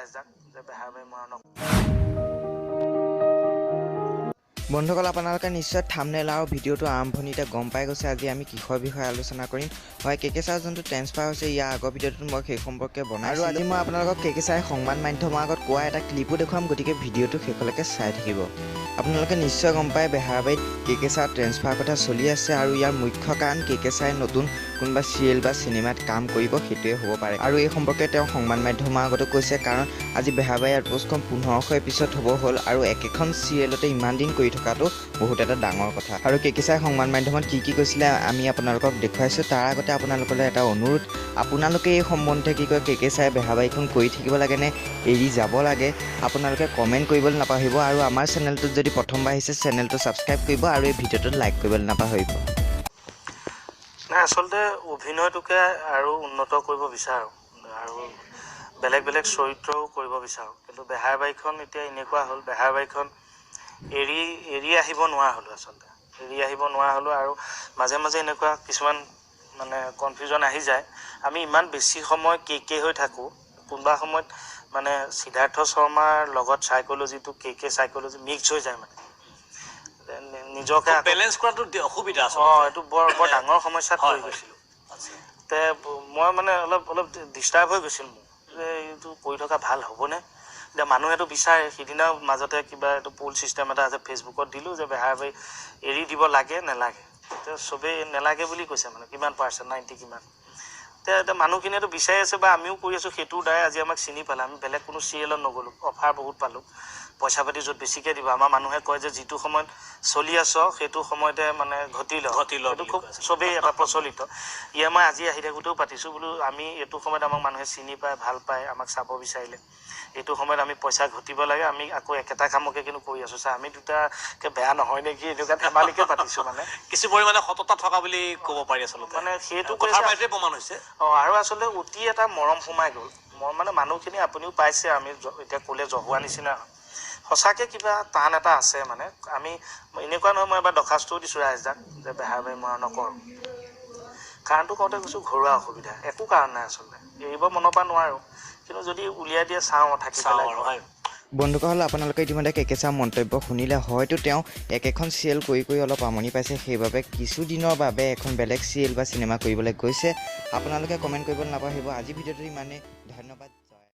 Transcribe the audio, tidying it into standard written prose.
ৰাইজক যে বেহাৰবাৰী মই আৰু বন্ধুসকল, আপোনালোকে নিশ্চয় থাম্বনেইল আৰু ভিডিঅ'টো আৰম্ভণিতে গম পাই গৈছে আজি আমি কিহৰ বিষয়ে আলোচনা কৰিম। হয়, কে কে ছাৰ যোনটো ট্ৰেন্সফাৰ হৈছে, ইয়াৰ আগৰ ভিডিঅ'টোত মই সেই সম্পৰ্কে বনাই আৰু আজি মই আপোনালোকক কে কে ছাৰে সংবাদ মাধ্যমৰ আগত কোৱা এটা ক্লিপো দেখুৱাম, গতিকে ভিডিঅ'টো শেষলৈকে চাই থাকিব। আপোনালোকে নিশ্চয় গম পায় বেহাৰবাৰীত কে কে ছাৰ ট্ৰেন্সফাৰ কথা চলি আছে আৰু ইয়াৰ মুখ্য কাৰণ কে কে ছাৰে নতুন কোনোবা চিৰিয়েল বা চিনেমাত কাম কৰিব, সেইটোৱে হ'ব পাৰে। আৰু এই সম্পৰ্কে তেওঁ সংবাদ মাধ্যমৰ আগতো কৈছে, কাৰণ আজি বেহাৰবাৰী আউটপোষ্টখন 1500 এপিছ'ড হ'ব হ'ল আৰু একেখন চিৰিয়েলতে ইমান দিন কৰি থকাটো বহুত এটা ডাঙৰ কথা। আৰু কে কে ছাৰে সংবাদ মাধ্যমত কি কি কৈছিলে আমি আপোনালোকক দেখুৱাইছোঁ। তাৰ আগতে আপোনালোকলৈ এটা অনুৰোধ, আপোনালোকে এই সম্বন্ধে কি কয়, কে কে ছাৰে বেহাৰবাৰীখন কৰি থাকিব লাগেনে এৰি যাব লাগে, আপোনালোকে কমেণ্ট কৰিবলৈ নাপাহৰিব। আৰু আমাৰ চেনেলটোত যদি প্ৰথমবাৰ আহিছে, চেনেলটো ছাবস্ক্ৰাইব কৰিব আৰু এই ভিডিঅ'টোত লাইক কৰিবলৈ নাপাহৰিব। নাই, আচলতে অভিনয়টোকে আৰু উন্নত কৰিব বিচাৰোঁ আৰু বেলেগ বেলেগ চৰিত্ৰও কৰিব বিচাৰোঁ, কিন্তু বেহাৰবাৰীখন এতিয়া এনেকুৱা হ'ল, বেহাৰবাৰীখন এৰি এৰি আহিব নোৱাৰা হ'লোঁ, আচলতে এৰি আহিব নোৱাৰা হ'লোঁ। আৰু মাজে মাজে এনেকুৱা কিছুমান মানে কনফিউজন আহি যায়, আমি ইমান বেছি সময় কে কে হৈ থাকোঁ, কোনোবা সময়ত মানে সিদ্ধাৰ্থ শৰ্মাৰ লগত চাইক'লজিটো কে কে চাইক'লজি মিক্স হৈ যায়, মানে নিজকে বেলেঞ্চ কৰাটো অসুবিধা। অঁ, এইটো বৰ বৰ ডাঙৰ সমস্যাত পৰি গৈছিলোঁ। তে মই মানে অলপ অলপ ডিষ্টাৰ্ব হৈ গৈছিল মোৰ, যে এইটো কৰি থকা ভাল হ'বনে। এতিয়া মানুহেতো বিচাৰে। সিদিনা মাজতে কিবা এইটো পুল চিষ্টেম এটা আছে, ফেচবুকত দিলোঁ যে বেহাৰবাৰী এৰি দিব লাগে নেলাগে, এতিয়া চবেই নেলাগে বুলি কৈছে, মানে কিমান পাৰ্চেণ্ট 90 কিমান। এতিয়া মানুহখিনিয়েতো বিচাৰি আছে বা আমিও কৰি আছোঁ, সেইটোৰ দ্বাৰাই আজি আমাক চিনি পালে। আমি বেলেগ কোনো চিৰিয়েলত নগ'লোঁ, অফাৰ বহুত পালোঁ, পইচা পাতি য'ত বেছিকৈ দিব। আমাৰ মানুহে কয় যে যিটো সময়ত চলি আছ সেইটো সময়তে মানে ঘটি ল, ঘটি ল, এইটো খুব চবেই এটা প্ৰচলিত। ইয়ে মই আজি আহি থাকোঁতেও পাতিছোঁ, বোলো আমি এইটো সময়ত আমাক মানুহে চিনি পায়, ভাল পায়, আমাক চাব বিচাৰিলে এইটো সময়ত আমি পইচা ঘটিব লাগে। আমি আকৌ একেটা কামকে কিন্তু কৰি আছোঁ, ছাৰ আমি দুটাকে বেয়া নহয় নেকি, এনেকুৱা ধেমালিকে পাতিছোঁ। মানে কিছু পৰিমাণে সততা থকা বুলি ক'ব পাৰি আচলতে, মানে সেইটো প্ৰমাণ হৈছে। অঁ, আৰু আচলতে অতি এটা মৰম সোমাই গ'ল মই, মানে মানুহখিনি আপুনিও পাইছে, আমি এতিয়া ক'লে জহোৱা নিচিনা হয়, সঁচাকৈ কিবা টান এটা আছে। মানে আমি এনেকুৱা নহয়, মই এবাৰ দৰ্খাস্তও দিছোঁ ৰাইজদাক যে বেহাৰবাৰী মই নকৰোঁ, কাৰণটো কওঁতে কৈছোঁ ঘৰুৱা অসুবিধা, একো কাৰণ নাই, আচলতে এৰিব মনৰ পৰা নোৱাৰোঁ, কিন্তু যদি উলিয়াই দিয়ে চাওঁ থাকি পেলাই। বন্ধুসকল, আপোনালোকে ইতিমধ্যে কে কে ছাৰ মন্তব্য শুনিলে, হয়তো তেওঁ একেখন চিৰিয়েল কৰি কৰি অলপ আমনি পাইছে, সেইবাবে কিছুদিনৰ বাবে এখন বেলেগ চিৰিয়েল বা চিনেমা কৰিবলৈ গৈছে। আপোনালোকে কমেণ্ট কৰিবলৈ নাপাহৰিব। আজি ভিডিঅ'টো ইমানেই, ধন্যবাদ।